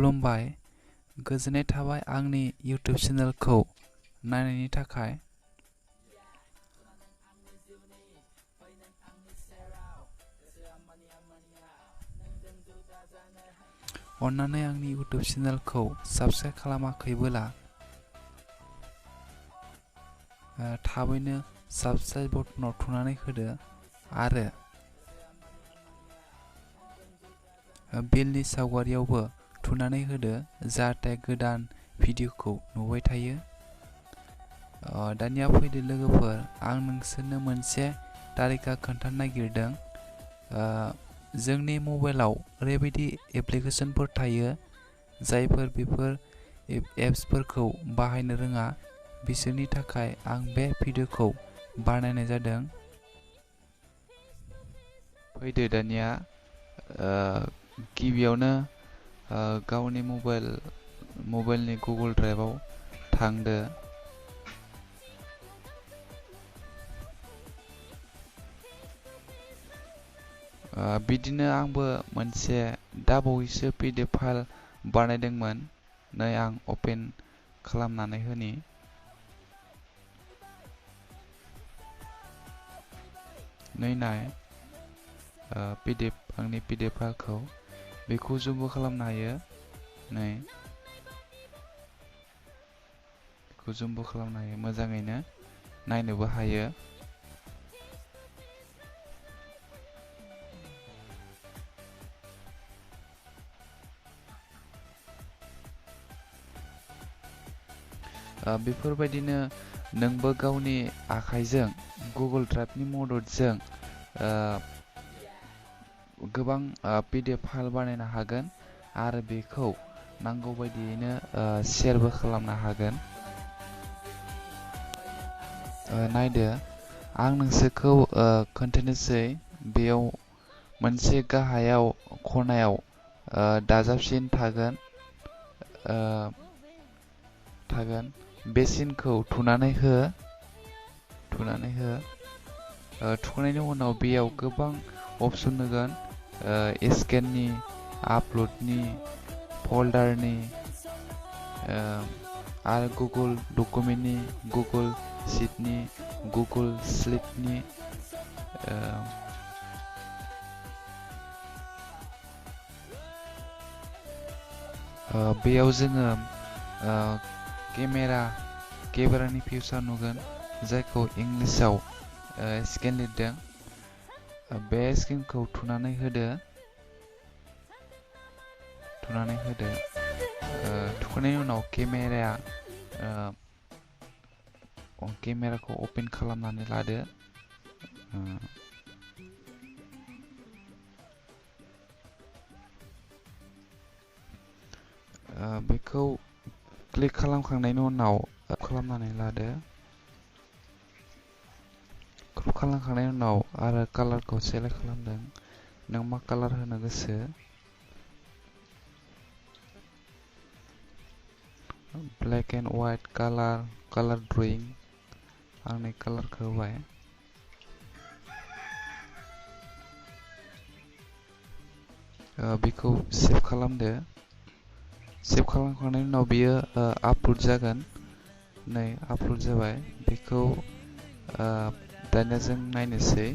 खुलुमबाय, गोजोननाय थाबाय आंनि YouTube चेनेलखौ नायनायनि थाखाय। अन्नानै आंनि YouTube चेनेलखौ साबस्क्राइब खालामाखैबोला थाबैनो साबस्क्राइब बटनाव थुनानै होदो आरो बेलनि सावगारियावबो थुनानै होदो जाहाथे गोदान भिडिअखौ नुबाय थायो। दानिया फैदो लोगोफोर, आं नोंसोरनो मोनसे तारिखा खोन्थानो नागिरदों। जोंनि मबाइलाव ओरैबायदि एप्लिकेसनफोर थायो जायफोर बेफोर एप्सफोरखौ बाहायनो रोङा, बिसोरनि थाखाय आं बे भिडिअखौ बानायनाय जादों। फैदो दानिया गिबियावनो गावनि मबाइलनि गुगोल ड्राइभआव थांदो। बिदिनो आंबो मोनसे दाबावैसो PDF फाइल बानायदोंमोन। नै आं अपेन खालामनानै होनि। नै नाय आंनि PDF फाइलखौ। बेखौ जुमबो खालामनो हायो। नै बेखौ जुमबो खालामनो हायो, मोजाङैनो नायनोबो हायो। बेफोरबायदिनो नोंबो गावनि आखाइजों गुगोल ड्राइभनि मददजों गोबां PDF फाइल बानायनो हागोन आरो बेखौ नांगौ बायदियैनो शेयारबो खालामनो हागोन। नायदो, आं नोंसोरखौ खोन्थानोसै। बेयाव मोनसे गाहायाव खनायाव दाजाबसिन थागोन। बे सिनखौ थुनानै हो। थुखांनायनि उनाव बेयाव गोबां अपसन नुगोन। स्केननि, आपल'डनि, फोल्डारनि आरो गुगोल डकुमेन्टनि, गुगोल शीटनि, गुगोल स्लिडनि, बेयाव जोङो केमेरानि फिउचार नुगोन, जायखौ इंलिसाव स्केन लिरदों। बे स्केनखौ थुनानै होदो। थुखांनायनि उनाव केमेराखौ अपेन खालामनानै लादो। बेखौ क्लिक खालामखांनायनि उनाव खालामनानै लादो। क्रप खालामखांनायनि उनाव आरो कालारखौ सेलेक्ट खालामदों। नों मा कालार होनो गोसो। Black and white colour drawing. आंनि कालारखौ होबाय। बेखौ सेभ खालामदो। सेभ खालामखांनायनि उनाव बियो आपल'ड जागोन। नै आपल'ड जाबाय। बेखौ दानिया जों नायनोसै।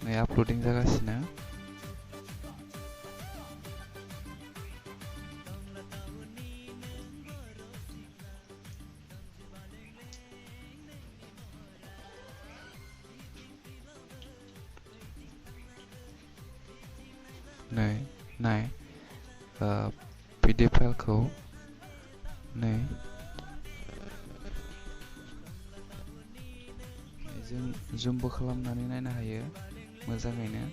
नै आपल'डिं जागासिनो। नै नाय PDF फाइलखौ। नै जों जुमबो खालामनानै नायनो हायो मोजाङैनो।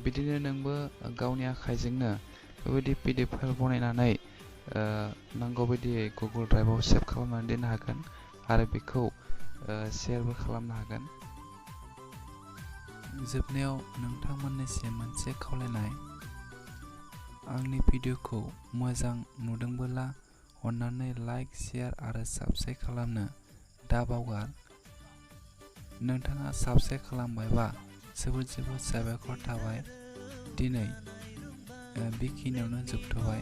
बिदिनो नोंबो गावनि आखाइजोंनो बेबायदि PDF फाइल बनायनानै नांगौ बायदियै गुगोल ड्राइभआव सेभ खालामनानै दोननो हागोन आरो बेखौ शेयारबो खालामनो हागोन। जोबनायाव नोंथांमोननिसिम मोनसे खावलायनाय, आंनि भिडिअखौ मोजां नुदोंबोला अन्नानै लाइक, शेयार आरो साबस्क्राइब खालामनो दाबावगार। नोंथाङा साबस्क्राइब खालामबायबा जोबोद जोबोद साबायखर थाबाय। दिनै बेखिनियावनो जोबथ'बाय।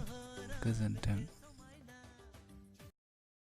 गोजोन्थों।